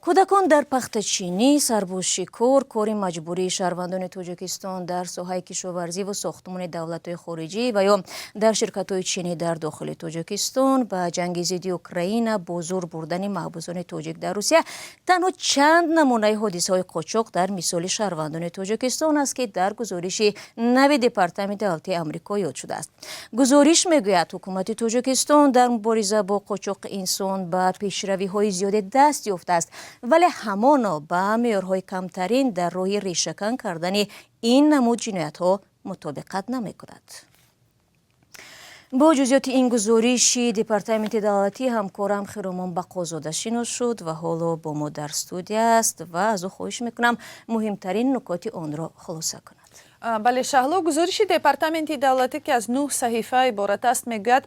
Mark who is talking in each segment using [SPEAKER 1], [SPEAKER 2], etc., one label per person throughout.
[SPEAKER 1] Кӯдакон дар пахтачинӣ, сарбозшикор, кори маҷбурии шаҳрвандони Тоҷикистон дар соҳаи кишоварзӣ ва сохтмони давлатҳои хориҷӣ ва ё дар ширкатҳои чинӣ дар дохили Тоҷикистон, ба ҷанги зидди Украина бо зур бурдани маҳбусони тоҷик дар Русия танҳо чанд намунаи ҳодисаҳои қочоқ дар мисоли шаҳрвандони Тоҷикистон аст, ки дар гузориши нави Департаменти давлатии Амрико ёд шудааст. Гузориш мегӯяд, ҳукумати Тоҷикистон дар мубориза бо қочоқи инсон ба пешравиҳои зиёде даст ёфтааст, вале ҳамоно ба меъёрҳои камтарин дар роҳи решакан кардани ин намуд ҷиноятҳо мутобиқат намекунад. Бо ҷузъиёти ин гузориши Департаменти давлатӣ ҳамкорам Хиромон Бақозода шинос шуд ва ҳоло бо мо дар студия аст ва аз ӯ хоҳиш мекунам, муҳимтарин нукоти онро хулоса кунад.
[SPEAKER 2] Бале, Шаҳло, гузориши Департаменти давлатӣ, ки аз нӯҳ саҳифа иборат аст, мегӯяд,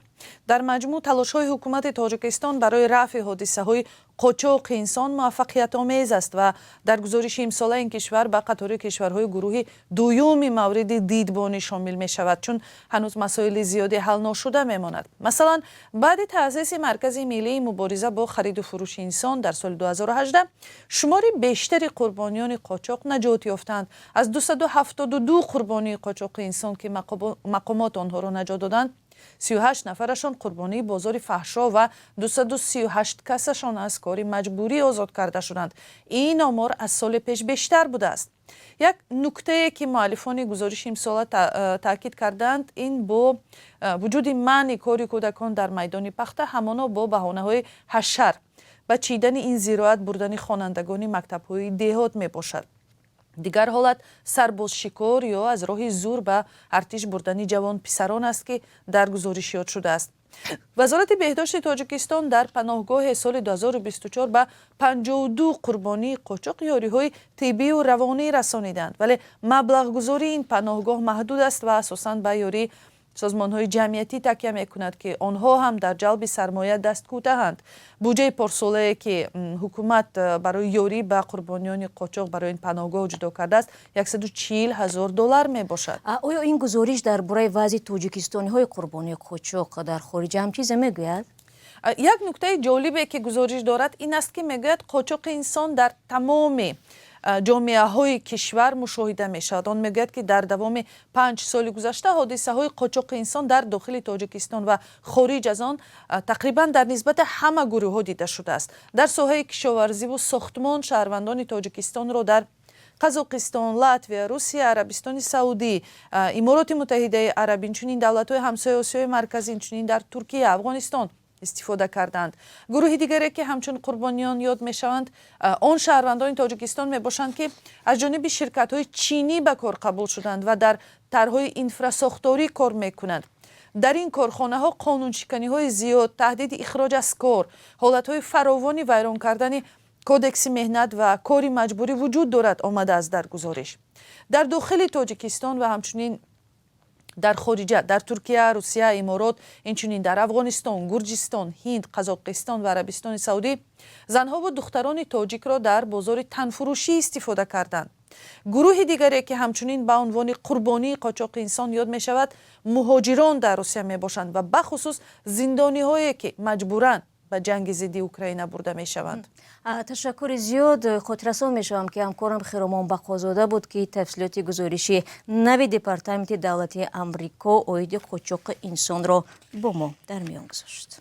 [SPEAKER 2] дар маҷмӯъ талошҳои ҳукумати Тоҷикистон барои рафъи ҳодисаҳои қочоқи инсон муваффақиятомез аст ва дар гузориши имсола ин кишвар ба қатори кишварҳои гурӯҳи дуюми мавриди дидбонӣ шомил мешавад, чун ҳанӯз масоили зиёде ҳал ношуда мемонад. Масалан, баъди таъсиси Маркази миллии мубориза бо хариду фурӯши инсон дар соли 2018 шумори бештари қурбониёни қочоқ наҷот ёфтанд. Аз 272 қурбонии қочоқи инсон, ки мақомот онҳоро наҷот доданд, 38 нафарашон қурбонии бозори фаҳшо ва 238 касашон аз кори маҷбурӣ озод карда шуданд. Ин омор аз соли пеш бештар будааст. Як нуктае, ки муаллифони гузориши имсола таъкид кардаанд, ин бо вуҷуди манъи кори кӯдакон дар майдони пахта, ҳамоно бо баҳонаҳои ҳашар ба чидани ин зироат бурдани хонандагони мактабҳои деҳот мебошад. Дигар ҳолат сарбозшикор ё аз роҳи зур ба артиш бурдани ҷавонписарон аст, ки дар гузориш ёд шудааст. Вазорати беҳдошти Тоҷикистон дар паноҳгоҳе соли 2024 ба 52 қурбонии қочоқ ёриҳои тиббию равонӣ расониданд, вале маблағгузории ин паноҳгоҳ маҳдуд аст ва асосан ба ёрии созмонҳои ҷамъиятӣ такя мекунад, ки онҳо ҳам дар ҷалби сармоя дасткӯтаҳанд. Буҷаи порсолае, ки ҳукумат барои ёрӣ ба қурбониёни қочоқ барои ин паноҳгоҳ ҷудо кардааст, 140 ҳазор доллар мебошад.
[SPEAKER 1] Оё ин гузориш дар бораи вазъи тоҷикистониҳои қурбонии қочоқ дар хориҷа ҳам чизе мегӯяд?
[SPEAKER 2] Як нуктаи ҷолибе, ки гузориш дорад, ин аст, ки мегӯяд, қочоқи инсон дар тамоми ҷомеаҳои кишвар мушоҳида мешавад. Он мегӯяд, ки дар давоми 5 соли гузашта ҳодисаҳои қочоқи инсон дар дохили Тоҷикистон ва хориҷ аз он тақрибан дар нисбати ҳама гурӯҳҳо дида шудааст. Дар соҳаи кишоварзиву сохтмон шаҳрвандони Тоҷикистонро дар Қазоқистон, Латвия, Русия, Арабистони Саудӣ, Имороти Муттаҳидаи Араб, инчунин давлатҳои ҳамсояи Осиёи Марказӣ, инчунин дар Туркия, Афғонистон истифода карданд. Гурӯҳи дигаре, ки ҳамчун қурбониён ёд мешаванд, он шаҳрвандони Тоҷикистон мебошанд, ки аз ҷониби ширкатҳои чинӣ ба кор қабул шуданд ва дар тарҳҳои инфрасохторӣ кор мекунанд. Дар ин корхонаҳо қонуншиканиҳои зиёд, таҳдиди ихроҷ аз кор, ҳолатҳои фаровони вайрон кардани кодекси меҳнат ва кори маҷбурӣ вуҷуд дорад, омадааст дар гузориш. Дар дохили Тоҷикистон ва ҳамчунин дар хориҷа, дар Туркия, Русия, Иморот, инчунин дар Афғонистон, Гурҷистон, Ҳинд, Қазоқистон ва Арабистони Саудӣ занҳову духтарони тоҷикро дар бозори танфурӯшӣ истифода карданд. Гурӯҳи дигаре, ки ҳамчунин ба унвони қурбонии қочоқи инсон ёд мешавад, муҳоҷирон дар Русия мебошанд ва бахусус зиндониҳое, ки маҷбуран ба ҷанги зидди Украина бурда мешаванд.
[SPEAKER 1] Ташаккури зиёд. Хотиррасон мешавам, ки ҳамкорам Хиромон Бақозода буд, ки тафсилоти гузориши нави Департаменти давлатии Амрико оиди қочоқи инсонро бо мо дар миён гузошт.